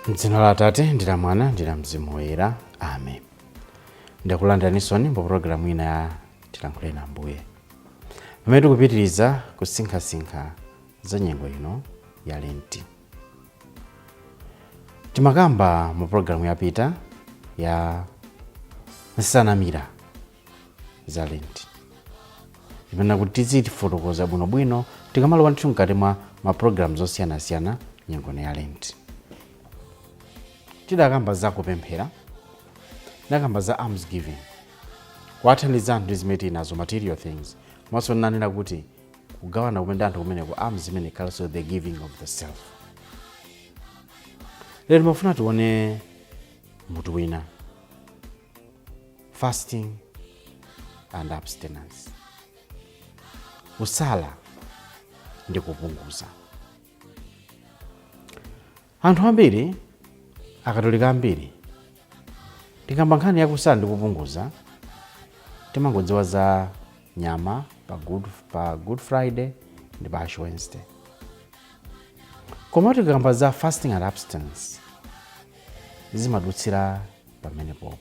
M'dzina la Atate ndi la Mwana ndi la Mzimu Woyera, amen. Ndakulandiraninso mu pulogalamu ina ya Tilankhule na Ambuye, pamene tikupitiriza kusinkhasinkha za nyengo ino ya Lenti. Timakamba mu pulogalamu yapita ya nsanamira za Lenti, imene kuti tizitifotokoza bwinobwino tikamalowa ndithu mkati mwa mapulogalamu zosiyanasiyana nyengo ino ya Lenti. Tidakamba za kupemphera, tidakamba za alms giving, kuwathandiza anthu ndi zimene tili nazo, material things. Komanso ndinanena kuti kugawana kumene ndi anthu kumeneko, alms imene ikhalanso the giving of the self. Lero timafuna tione mutu wina, fasting and abstinence, kusala ndi kupunguza. Anthu ambiri, Akatolika ambiri, tikamba nkhani yakusala ndi kupunguza timangodziwa za nyama pa Good Friday ndi pa Ash Wednesday. Koma tikamba za fasting and abstinence, zimadutsira pamenepopo.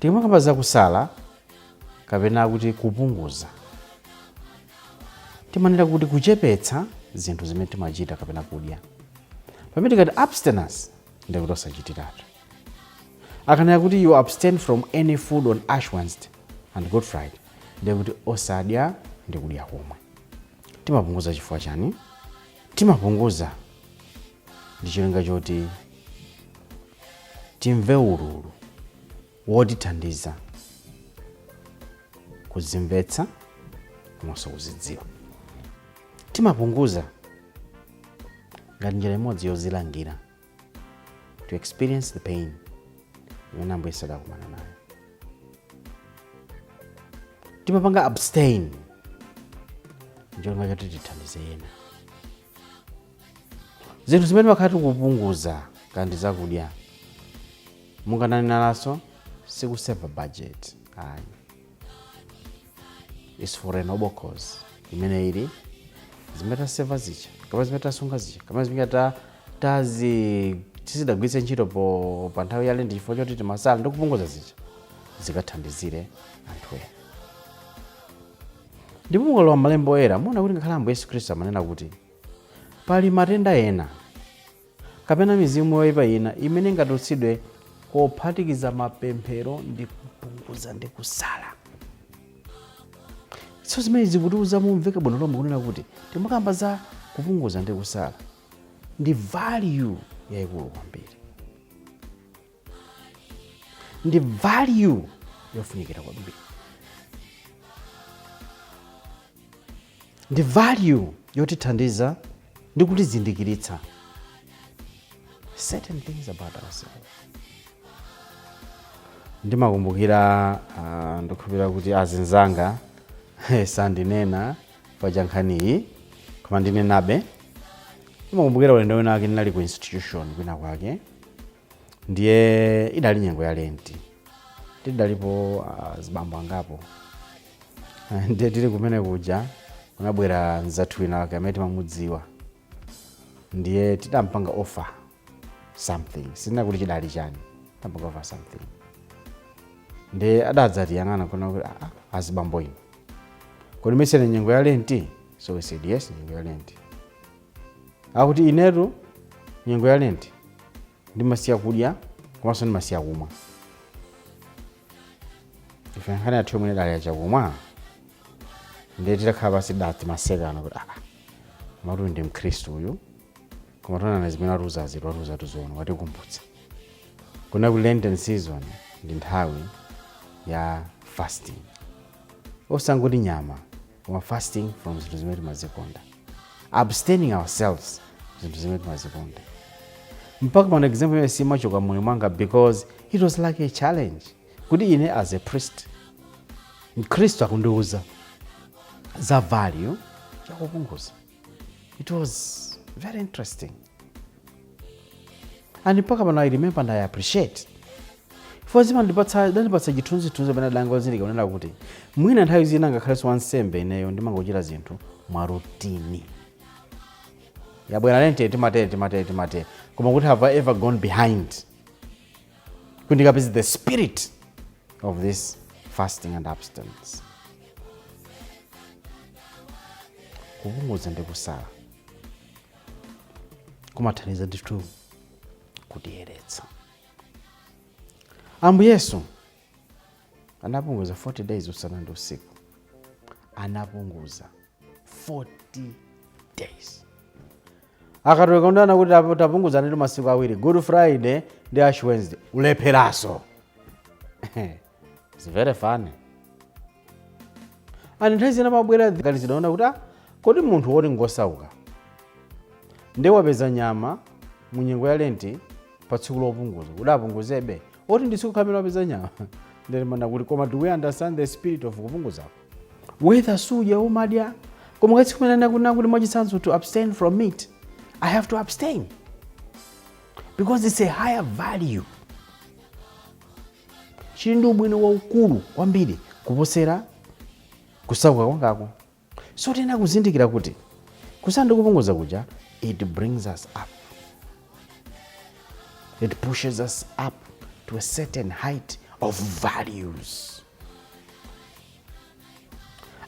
Tikamakamba za kusala kapena kuti kupunguza, timanena kuti kuchepetsa zinthu zimene timachita kapena kudya. Pamene tikati abstinence, ndikuti osachitiratu. Akanena kuti you abstain from any food on Ash Wednesday and Good Friday, ndikuti osadya ndi kudya komwe. Timapunguza chifukwa chani? Timapunguza ndi cholinga choti timve ululu wotithandiza kuzimvetsa komanso kuzidziwa. Timapunguza ngati njira imodzi yozilangira, to experience the pain imene Ambuye Yesu adakumana nayo. Timapanga abstain ncholinga choti tithandize ena. Zinthu zimene timakhala tikupunguza kandi zakudya, mungananenanso, sikuseva budget ayi, is for a noble cause imene ili zimene taseva zija kapena zimene tasunga zija kapena zimene tazi tizidagwiritse ntchito pa nthawi ya Lent chifukwa choti timasala ndi kupunguza zija, zikathandizire anthu ena. Ndipo mukalowa malembo oyera, muona kuti ngakhale Ambuye Yesu Khristu amanena kuti pali matenda ena kapena mizimu yoyipa ina imene ingatulutsidwe pophatikiza mapemphero ndi kupunguza ndi kusala. So zimene zikutiuza mumveke bwino lomwe kunena kuti timakamba za kupunguza ndi kusala ndi value yayikulu kwambiri, ndi value yofunikira kwambiri, ndi value yotithandiza ndi kutizindikiritsa certain things about ourselves. Ndimakumbukira, ndikukhulupirira kuti azinzanga sandinena paja nkhaniyi, koma ndinenabe. Ndimakumbukira ulendo wina wake ndinali ku institution kwina kwake, ndiye idali nyengo ya Lenti, tidalipo zibambo angapo. Ndiye tili kumene kuja kunabwera mzathu wina wake amene timamudziwa, ndiye tidampanga offer something, sindina kuti chidali chani, tidampanga offer something. Ndiye adadzatiyang'ana kuna kuti, "Ah, azibambo inu, kodi mesene nyengo ya Lenti?" So we said, "Yes, nyengo ya Lenti." Akuti, "Inetu nyengo ya Lenti ndimasiya kudya komanso ndimasiya kumwa." Ife nkhani yathu yomwe idali yachakumwa. Ndiye titakhala pasi dati masekano kuti, "Ah, matu ndi Mkhristu uyu, koma tonana zimene watiuzazi, watiuza tuzoona, watikumbutsa kuna ku Lenten season ndi nthawi ya fasting, osangoti nyama, koma fasting from zinthu zimene timazikonda, abstaining ourselves zinthu zimene timazikonda." Mpaka pano example imene simachoka moyo mwanga, because it was like a challenge kuti ine as a priest, Mkhristu akundiuza za value yakupunguza. It was very interesting, and mpaka pano I remember and I appreciate, for zimandipatsa, dandipatsa chithunzithunzi pamene adangozindika kunena kuti mwina nthawi zina ngakhalenso wansembe ineyo ndimangochita zinthu mwa routine. Yabwera Lent, timatere, timatere, timatere, koma kuti have I ever gone behind kuti ndikapeze the spirit of this fasting and abstinence? Kupunguza ndi kusala kumathandiza ndithu kutiyeretsa. Ambuye Yesu anapunguza 40 days, usana ndi usiku. Anapunguza 40 days. Akatolika ndana kuti tapunguza ndi masiku awiri, Good Friday ndi Ash Wednesday, ulepheraso. It's very funny. And nthawi zina mabwera ganizidwaona kuti, ah, kodi munthu woti ngosauka ndi wapeza nyama mu nyengo ya Lenti pa tsiku lopunguza, kuti apunguzebe oti ndi tsiku khamene wapeza nyama? Ndilimana kuti, koma do we understand the spirit of kupunguzako? Whether sudya, umadya, koma katsiku kumene kuti mwachitsanzo to abstain from meat, I have to abstain because it's a higher value, chili ndi ubwino waukulu kwambiri kuposera kusauka kwangako. So tena kuzindikira kuti kusala ndi kupunguza kuja, it brings us up, it pushes us up to a certain height of values.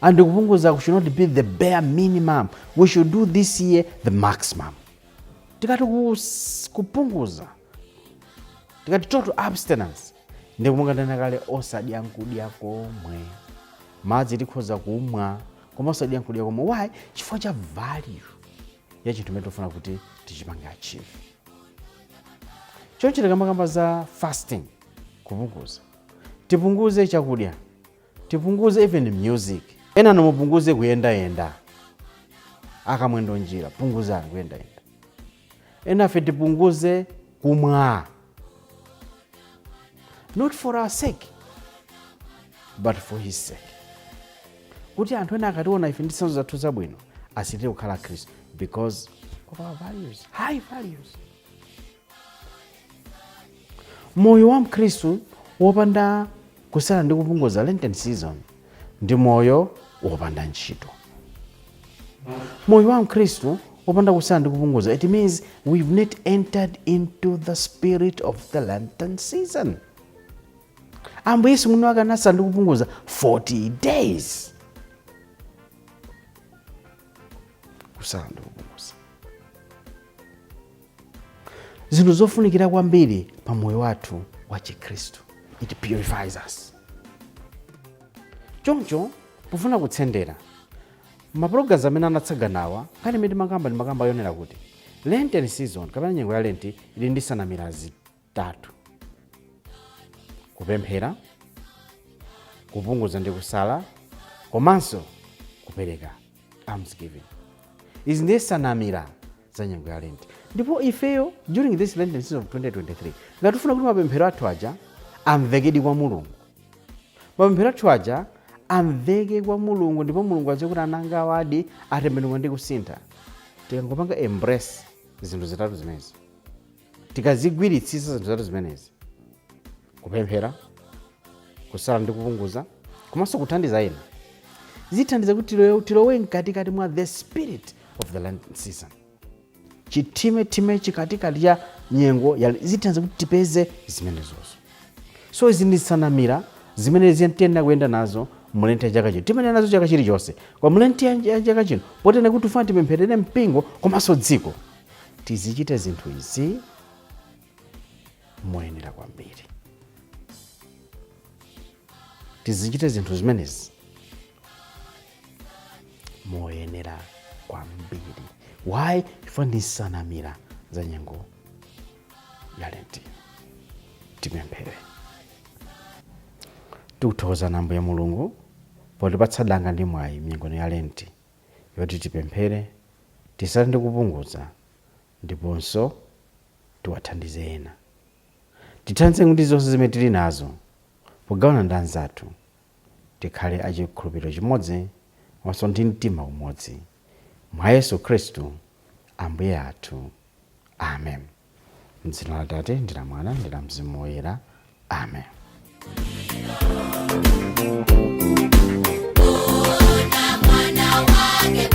And kupunguza should not be the bare minimum. We should do this year the maximum. Tikati kupunguza, tikati total abstinence, ndikumangandana kale osadya nkudya komwe. Madzi tikhoza kumwa, koma osadya nkudya komwe. Why? Chifukwa cha value ya chinthu chimene tifuna kuti tichipange achieve. Choncho tikamakamba za fasting, kupunguza, tipunguze chakudya, tipunguze even music. Ena nomupunguze kuyendayenda, akamwendo njira, punguzani kuyendayenda. Enafe tipunguze kumwa, not for our sake but for his sake, kuti anthu ena akationa ife ndi zitsanzo zathu zabwino asitire kukhala Khristu because of our values, high values. Moyo wa Mkhristu wopanda kusala ndi kupunguza Lenten season ndi moyo wopanda ntchito. Moyo wa Mkhristu wopanda kusala ndi kupunguza, it means we've not entered into the spirit of the Lenten season. Ambuye Yesu mwini wake anasala ndi kupunguza 40 days. Kusala ndi kupunguza, zinthu zofunikira kwambiri pa moyo wathu wa Chikhristu. It purifies us. Choncho pofuna kutsendera mapulogalamu amene anatsaganawa, nkhani imene timakamba ndi makamba yonena kuti Lenten season kapena nyengo ya Lenti ili ndi nsanamira zitatu: kupemphera, kupunguza ndi kusala, komanso kupereka, almsgiving. Izi ndiye nsanamira za nyengo ya Lenti. Ndipo ifeyo during this Lenten season of 2023, ngati tifuna kuti mapemphero athu aja amvekedi kwa Mulungu, mapemphero athu aja amveke kwa Mulungu, ndipo Mulungu adziwe kuti ananga awadi atembenuka ndi kusintha, tikangopanga embrace zinthu zitatu zimenezi, tikazigwiritsitsa zinthu zitatu zimenezi, kupemphera, kusala ndi kupunguza, komanso kuthandiza ena, zithandiza kuti tilowe mkatikati mwa the spirit of the Lenten season, chithimethime chikatikati cha nyengo ya, zithandiza kuti tipeze zimenezozo. So izi ndi nsanamira zimene tiyenera kuyenda nazo mulenti ya chaka chino. Timayenda nazo chaka chilichonse, kwa mulenti ya chaka chino, potena kuti tifuna tipempherere mpingo komanso dziko, tizichite zinthu izi moyenera kwambiri, tizichite zinthu zimenezi moyenera kwambiri. Why? Chifukwa ndi nsanamira za nyengo ya Lenti. Tipemphere. Tikuthokozani, Ambuye Mulungu, potipatsa danga ndi mwayi mnyengo ya Lenti yoti tipemphere, tisale ndi kupunguza, ndiponso tiwathandize ena. Tithandize kuti zonse zimene tili nazo pogawana ndi anzathu, tikhale achikhulupiriro chimodzi komanso ndi mtima umodzi. Mwa Yesu Khristu Ambuye athu. Amen. M'dzina la Atate, ndi la Mwana, ndi la Mzimu Woyera. Amen. Mwana wake.